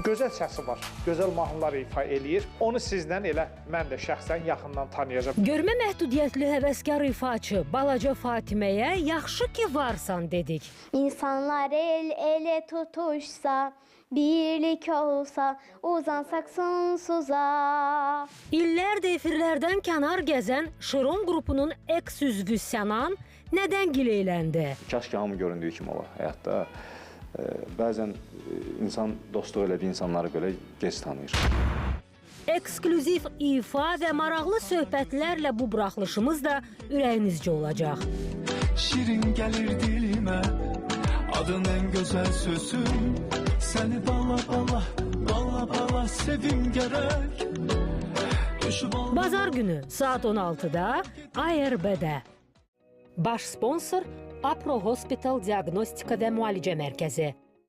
Gözəl səsi var, gözəl mahnılar ifa eləyir. Onu sizdən elə mən də şəxsən yaxından tanıyacağam. Görmə məhdudiyyətli həvəskar ifaçı balaca Fatiməyə yaxşı ki varsan dedik. İnsanlar el ele tutuşsa, birlik olsa, uzansak sonsuza. İllərdir efirlərdən kənar gəzən Şiron qrupunun eks-üzvü Sənan nədən gileyləndi? Kaş ki hamı göründüyü kimi olar həyatda. Bəzən insan dostluq elədiyi insanları belə gec tanıyır. Eksklüziv ifa və maraqlı söhbətlərlə bu buraxılışımız da ürəyinizcə olacaq. Şirin gəlir dilimə adın ən gözəl sözüm. Səni bala bala, bala bala sevim gərək. Düşüb ol Bazar günü saat 16-da ARB-də. Baş sponsor Apro Hospital Diaqnostika və Müalicə Mərkəzi.